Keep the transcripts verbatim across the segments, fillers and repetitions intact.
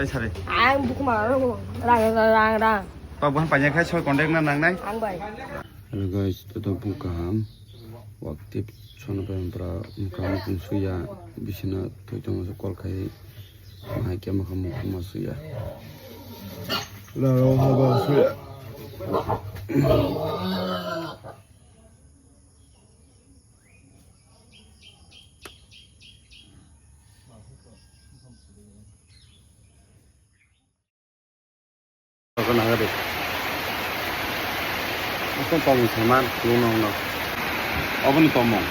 Sari. Ang bukma rang, rang, rang, rang. Pag buhan panya khai soi contact na nang nai. Ang bai. Hello guys, to to bung kaham. Waktip sono pai pra mukha mukung suya bisina toi tong so call khai. Mahai kya mukha mukung ma suya. La ro ha ba suya. Oko naga de. Oko tomung saman, luna hona. Oboni tomung.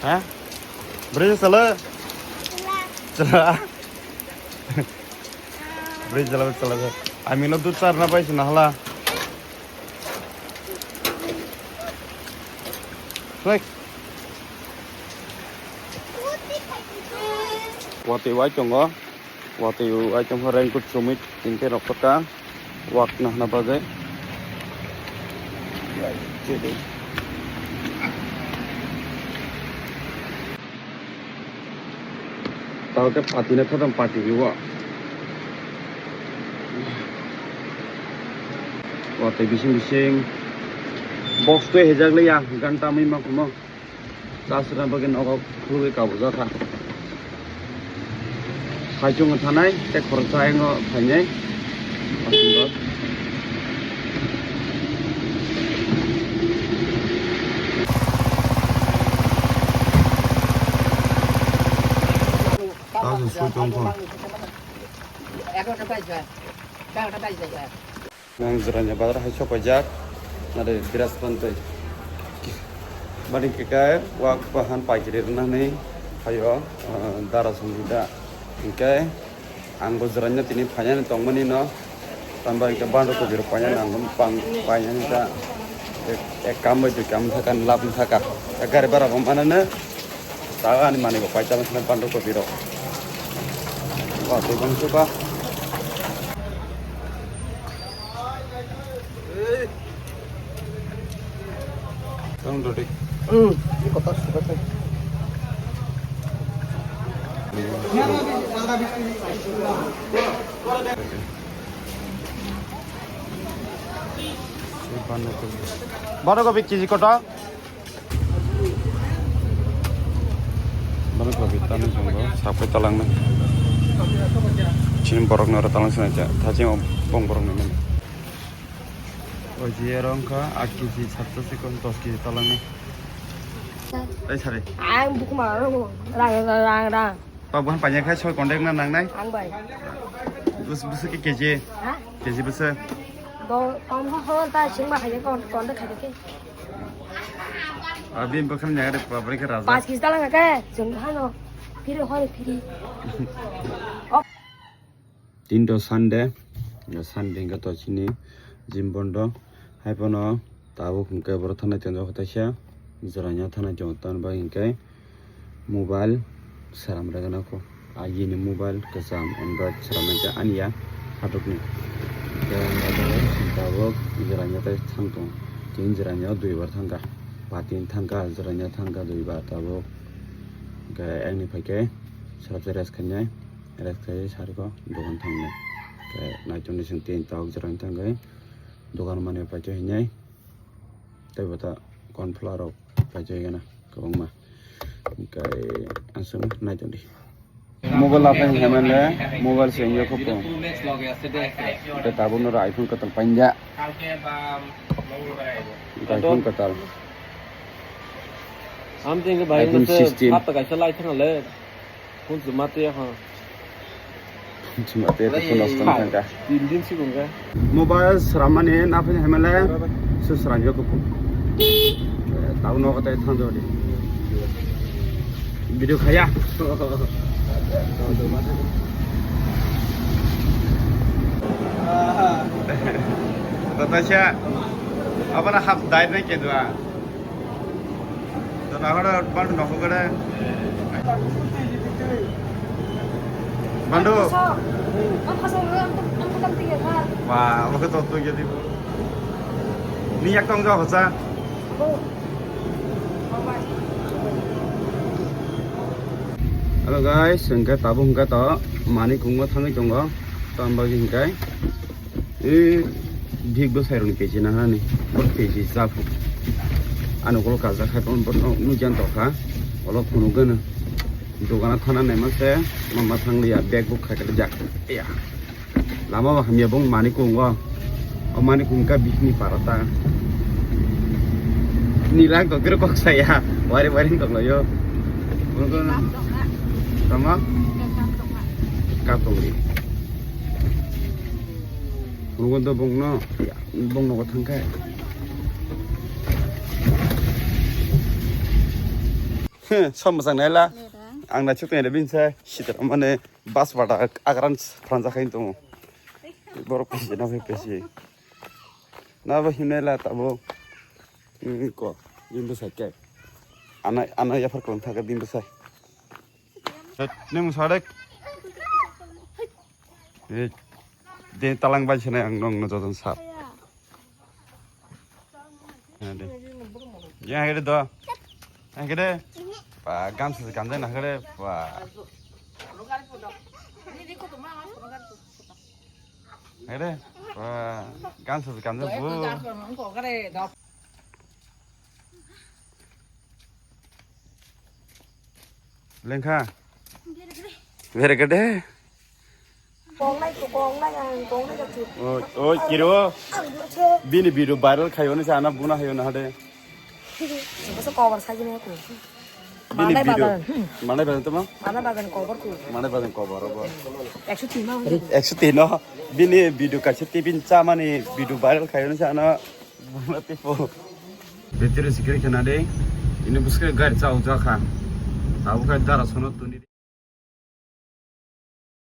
Ha? Beri salah. Salah. Beri salah, salah. Ami lo dud sar na pai sina hala. Baik. Watwi wai tongo. Watwi wai tongkha raincoat chumui tini tei rok kwtal wak nahna bagwi. Tao khe pati na thotham pati o. Watwi bising bising box twi hejak liya gan tamwi ma kumo. Chasra bagwi nogo khulugwi kabujak kha. Saichung thanai tei khoroksa ayang phainai. Tao sui tongkho. Ang Jirania bazar hai sopaijak, nare Biraspantwi. Bani khe wak bahan paikiri rwnani phaio, ah, dara songwi da. Hinkhe ang bo Jirania tini phainani tongmani no, tamba hinkhe bandra kopi rok painani ang bo pang-, painani ta. Ek, ek kam bai dui kam thaka, lab thaka. Ek gari bara bo manane. Taga ani manwi bo paitama sina bandra kopi rok. Wa, tei bang suka. Tang dodi. Hmm, ini kotak suka teh. Bandra kopi. Bandra kopi kg kotak. Bono kopi tani chwng bo sapai talangnai. Chini borok no oro talang sinai cha, thachi o bong borok no mani. O je oro wngkha aat kg, satta se kom dos kg talangnai. Ei sari. Ang bukma rang, rang, rang, rang. Pag buhan panya khai soi contact na nangnai. Ang bai. Bus, bus ke kg. Ha? Kg bus. Do, kom ho, ho, ta sing ba khai kon, kon da khai ke. Abin bakhan nyaga de pabrik raja. Pas kista lang ke, jeng hano. Phiri hoi phiri. Tin to Sunday, Sunday hingke to chini gym bondo. Hai pono tabuk hingke borok thanai tongo kaisa, Jirania thanai tongo tamo bai hingke mobile seram rwgwna kho. Agini mobile kwcham Android seram nai khe aniya hatukni. Hingke tabuk Jirania tei thang tongo. Tin Jirania o duibar thangkha, ba tin thangkha, Jirania thangkha duibar tabuk. Hingke ayangni phaikhe seram se rest khainai. Rest khai sariko dogan thangnai. Khe naitok ni sing tin tabuk jora wng thangwi dogan mani paito hinai. Tei bo ta corn flour rok paito hingna kwbangma. Hingkhe ang sung naitok di. Mobile apa yang hemen le, mobile se wngya kho pung. Tei tabuk noro iPhone kwtal painja. Hingkhe iPhone kwtal. Amtwng khe bahai iPhone sixteen. Hapta kaisa lai thangale. Phone se mati ya ha. Phone se mati ya, phone lost wng thangkha. Tin din si bungka. Mobile sramani na phai hemale se sram yo kupu. Tau no kata thang do di. Video khaya. Tatasia, abana hap dai nai kedua. Tata horo ban nokho gede. Bandu. Wah, oke to tu jadi. Ni yak tong jauh sa. Hello guys, hingke tabuk hingke to mani kungma thangwi tongo. Tamo bagwi hingke. E, big bwsai rokni kechi nahani, bo kechi chaphu. Ano ulo kajak hai tong, bo nukjagwi tongkha. Ulo phunukgwno. Dogano thana naima se, mama thangliya, bag bo khaikhe jak. Iya. Lama bo hamya bong mani kungo. O mani kung ka bihini parata. Nilak dogiro kok saya. Wari wari tonglayo. Tama? Kap tongri. Phunukgo do bongno, ya, bongno bo thangkhe. He, som mwchang naila. Ang na chuknai da binsa, sitra mane bas bata agran phranja khain tongo. Borok pesi na pesi. Na bo himnai la tabo. Ko, bini bwsai khe. Ano, ano yaphar kwlwng thaka bini bwsai. Nung sadek. Eh, de talang bai sene ang nong no joton sap. Ya, de. Ya, hede do. Hede. Pa, gamsa se gamjai na hede. Pa. Hede. Pa, gamsa se gamjai bu. Lengkha. Very good, eh? Kongnai, kongnai, ang kongnai ka chu. Oh, oh, kiro. Ang dua chu. Bini video viral khayo ni sana buna hayo na hade. Basa cover sa gini aku. Bini Manai video. Bagan. Hmm. Manai bagan tamo? Manai bagan cover ku. Manai bagan cover abo. Ekso tin ma. Ekso tin no. Bini video kaisa tibin chamani video viral khayo ni sana. Buna tipo. Betiri sikiri kena de. Ini buske gari chau jakha. Tau kha dara sono tuni.